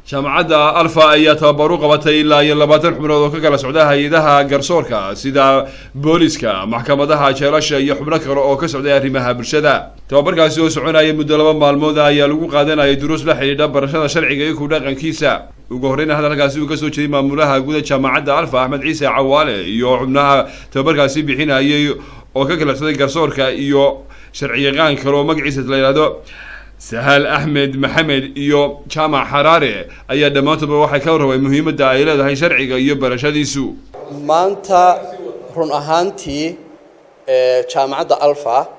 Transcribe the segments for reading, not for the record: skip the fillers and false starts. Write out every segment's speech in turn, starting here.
Jaamacadda Alfa ayaa tababar u qabatay ilaa iyo 20 xubnood oo ka kala socda hay-adaha garsoorka sida booliska, maxkamadaha, jeelasha iyo xubno kale oo ka socday arrimaha bulshada. Tababarkaasi oo soconaya muddo 2 maalmood ayaa lagu qaadanayay duruus la xidhiidha barashada sharciga iyo ku dhaqankiisa. Ugu horreyna hadalkaasi uu kasoo jeeday maamulaha guud jaamacadda Alfa, Axmed Ciise Cawaale, iyo xubnaha tababarkaasi bixinayay oo ka kala socday garsoorka iyo sharciyaqaan kale oo magaciisa la yidhahdo Sahal Axmed Maxamed iyo Jaamac Xaraare, ayaa dhammaantoodba waxay ka warramay muhiimadda ay leedahay sharciga iyo barashadiisu. Maanta run ahaantii jaamacadda Alfa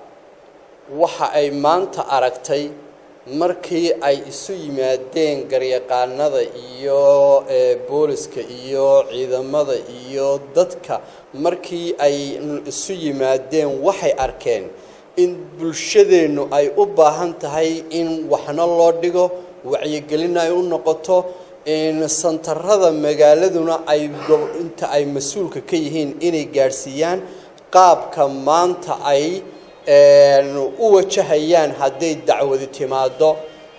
waxa ay maanta aragtay markii ay isu yimaadeen garyaqaanada iyo booliska iyo ciidamada iyo dadka, markii ay isu yimaadeen waxay arkeen in bulshadeennu ay u baahan tahay in waxna loo dhigo, wacyigelin ay u noqoto, in santarada magaaladuna ay inta ay mas-uulka ka yihiin inay gaadhsiiyaan qaabka maanta ay u wajahayaan hadday dacwadi timaado,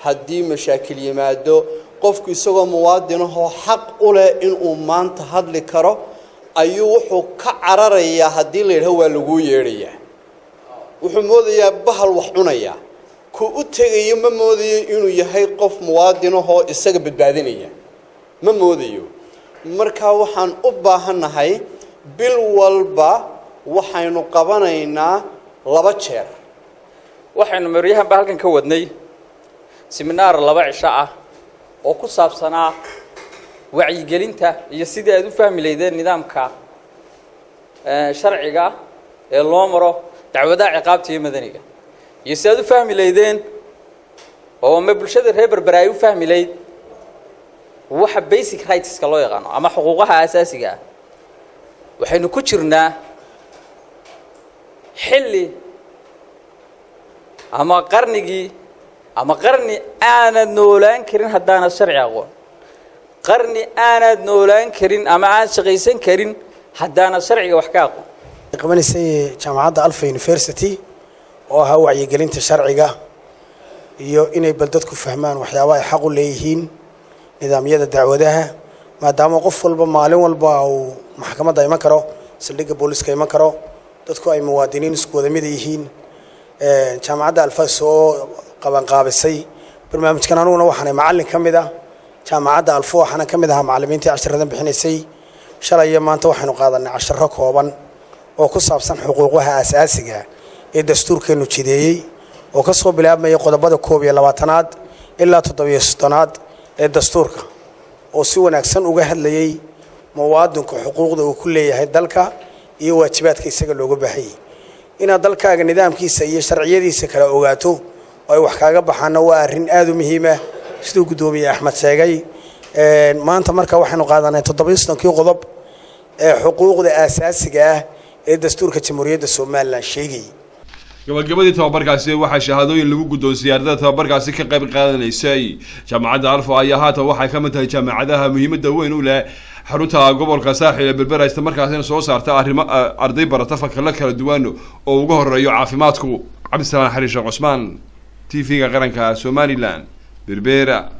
haddii mashaakil yimaado. Qofku isagoo muwaadinahoo xaq u leh inuu maanta hadli karo ayuu wuxuu ka cararayaa haddii la yidhaho waa laguu yeedhayaa. Wuxuu moodayaa bahal wax cunaya ku u tegayo, ma moodayo inuu yahay qof muwaadinahoo isaga badbaadinaya, ma moodayo. Marka waxaan u baahannahay bil walba waxaynu qabanaynaa 2 jeer. Waxaynu maryahanba halkan ka wadnay seminaar 2 cisho ah oo ku saabsanaa wacyigelinta iyo sidii aad u fahmi laydeen nidaamka sharciga ee loo maro dacwadaha ciqaabta iyo madaniga, iyo si aad u fahmi laydeen oo ama bulshada reer Berbera ay u fahmi layd waxa basic rightska loo yaqaano ama xuquuqaha asaasiga ah. Waxaynu ku jirnaa xilli ama qarnigii ama qarni aanad noolaan karin haddaanad sharci aqoon, qarni aanad noolaan karin ama aan shaqaysan karin haddaanad sharciga wax ka aqoon. Qabanaysay jaamacadda Alfa University oo ahaa wacyigelinta sharciga iyo inay bal dadku fahmaan waxyaaba ay xaq u leeyihiin, nidaamyada dacwadaha, maadaama qof walba maalin walba uu maxkamadda iman karo, saldhigga booliska iman karo, dadku ay muwaadiniin isku wada mid yihiin. Jaamacadda Alfa soo qabanqaabisay barnaamijkan, aniguna waxaanay macallin ka mid ah jaamacadda Alfa, waxaana ka mid ahaa macallimiintii casharadan bixinaysay. Shalay iyo maanta waxaynu qaadanay casharo kooban oo ku saabsan xuquuqaha aasaasiga ee dastuurkeenu jideeyey, oo ka soo bilaabmaya qodobada 21aad ilaa 37aad ee dastuurka, oo si wanaagsan uga hadlayay muwaadinku xuquuqda uu ku leeyahay dalka iyo waajibaadka isaga looga baahanyay. Inaad dalkaaga nidaamkiisa iyo sharciyadiisa kala ogaato oo ay wax kaaga baxaana waa arrin aada u muhiima, siduu guddoomiye Axmed sheegay. Maanta marka waxaynu qaadanay 37kii qodob ee xuquuqda aasaasiga ah ee dastuurka Jamhuuriyadda Somaliland sheegayay. Gabagabadii tababarkaasi waxaa shahaadooyin lagu guddoonsiiyey ardada tababarkaasi ka qayb qaadanaysay. Jaamacadda Alfa ayaa haatan waxay ka mid tahay jaamacadaha muhiimadda weyn u leh xarunta gobolka Saaxil ee Berbera, isla markaasina soo saarta arrimo arday barata fakalo kala duwan oo ugu horeeyo caafimaadku. Cabdisalaan Xariir Sheekh Cusmaan, TV-ga Qaranka Somaliland, Berbera.